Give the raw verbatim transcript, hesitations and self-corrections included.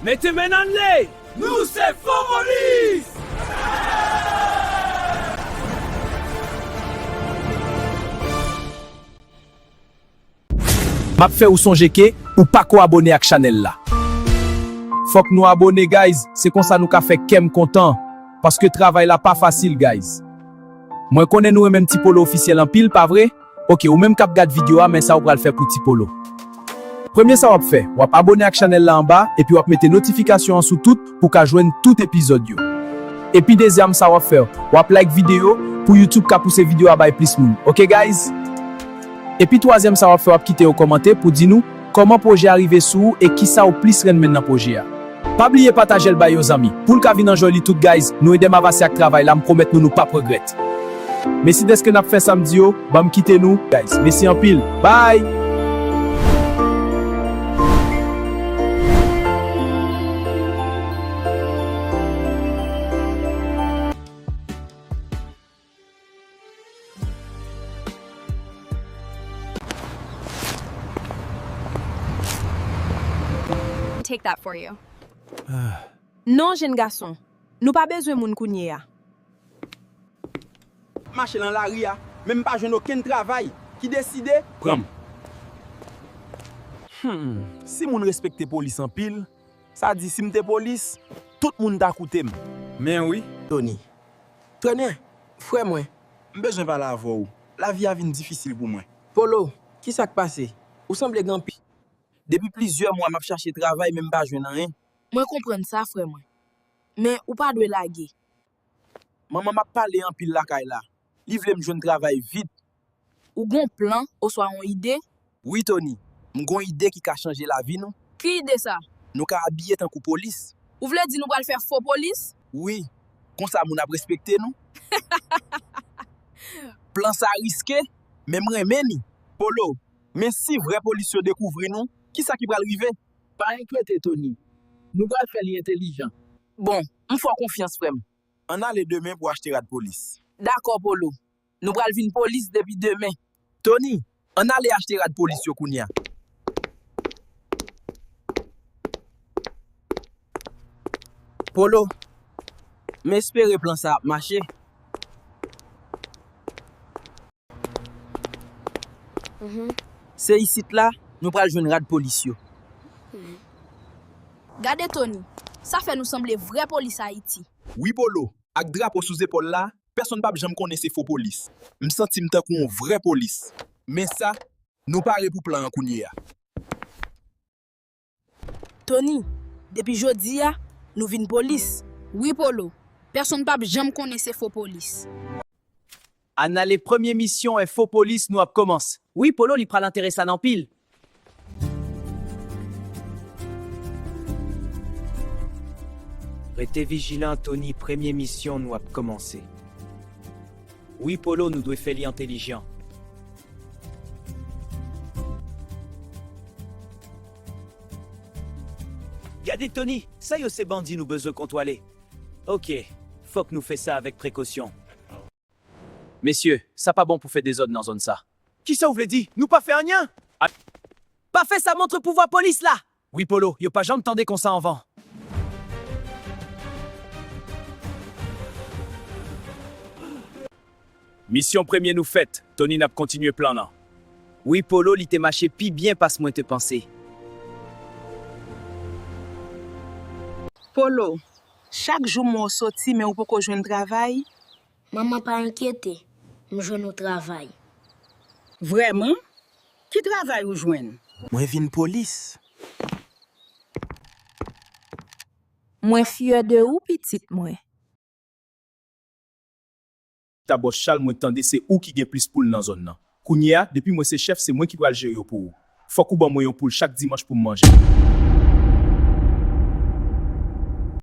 Mete men n ann le! Nou se Fo Polis! M ap fè ou sonje ke ou pako abone ak chanèl la. Fòk nou abone, guys, se konsa nou ka fè kè m kontan, paske travay la pa fasil, guys. Mwen konnen nou renmen Ti Polo Ofisyèl anpil, pa vre? Oke, ou menm k ap gad videyo a, men sa ou pral fè pou Ti Polo. Premye sa w ap fè, w ap abone ak chanèl la anba, epi w ap mete notifikasyon an sou tout pou w ka jwenn tout epizòd yo. Epi dezyèm sa w ap fè, w ap like videyo pou YouTube ka pouse videyo a bay plis moun. Oke, guys? Epi twazyèm sa w ap fè, w ap kite yon kòmantè pou di nou kòman pwojè a rive sou ou e kisa ou plis renmen nan pwojè a. Pa bliye pataje l bay yon zanmi pou l ka vin anjòy li tou, guys. Nou ede m avanse ak travay la, m pwomèt nou, nou p ap regrèt. Mesi dèske n ap fè sa m di yo, ban m kite nou, guys. Mesi anpil. Bye! Take that for you. Non, jèn gason. Nou pa bezwen moun kounye a. Mache nan lari a, men m pa jwenn okenn travay ki deside pran m. Hmm, si moun respekte polis anpil, sa di si m te polis, tout moun ta koute m. Men wi. Tony. Tony, frè mwen. M bezwen pale avè w. Lavi a vin difisil pou mwen. Polo, kisa k pase? Ou sanble gen anpil. Depi plizyè mwa m ap chache travay, men m pa jwenn anyen. Mwen konprann sa, frè mwen. Men ou pa dwe lage. Manman m ap pale anpil lakay la. Li vle m jwenn travay vit. Ou gon plan oswa yon ide? Wi, Tony. M gon ide ki ka chanje lavi nou. Ki ide sa? Nou ka abiye tankou polis. Ou vle di nou pral fè fo polis? Wi. Konsa moun ap respekte nou. Plan sa riske, men m renmen li. Polo, men si vrè polis yo dekouvri nou, kisa ki pral rive? Pa enkyete, Tony. Nou pral fè li entèlijan. Bon, m fè w konfyans, frè m. Ann ale demen pou achte rad polis. Dakò, Polo. Nou pral vin polis depi demen. Tony, ann ale achte rad polis yo kounye a. Polo, m espere plan sa ap mache. Se isit la nou pral jwenn rad polis yo. Gade Tony, sa fè nou sanble vrè polis Ayiti. Wi Polo, ak drapo sou zepòl la, pèsonn p ap janm konnen se fo polis. M santi m tankou yon vrè polis. Men sa, nou pare pou plan an kounye a. Tony, depi jodi a, nou vin polis. Wi Polo, pèsonn p ap janm konnen se fo polis. Ann ale, premye misyon e fo polis nou ap kòmanse. Wi Polo, li pral enteresan anpil. Rete vijilan Tony, premye misyon nou ap kòmanse. Wi Polo, nou dwe fè li entèlijan. Gade Tony, sa yo se bandi nou bezwen kontwole. Oke, fòk nou fè sa avèk prekosyon. Mesye, sa pa bon pou fè dezòd nan zòn sa. Kisa w vle di? Nou pa fè anyen? Pa fè sa montre pouvwa polis la! Wi Polo, yo pa janm tande konsa anvan. Misyon premye nou fèt, Tony, n ap kontinye plan an. Wi Polo, li te mache pi byen pas mwen te panse. Polo, chak jou m wè w soti men ou poko jwenn travay. Manman pa enkyete, m jwenn yon travay. Vrèman? Ki travay ou jwenn? Mwen vin polis. Mwen fyè de ou pitit mwen. Ta bòs Chal, mwen tande se ou ki gen plis poul nan zòn nan. Kounye a, depi mwen se chèf, se mwen ki pral jere yo pou ou. Fòk ou ban mwen yon poul chak dimanch pou m manje.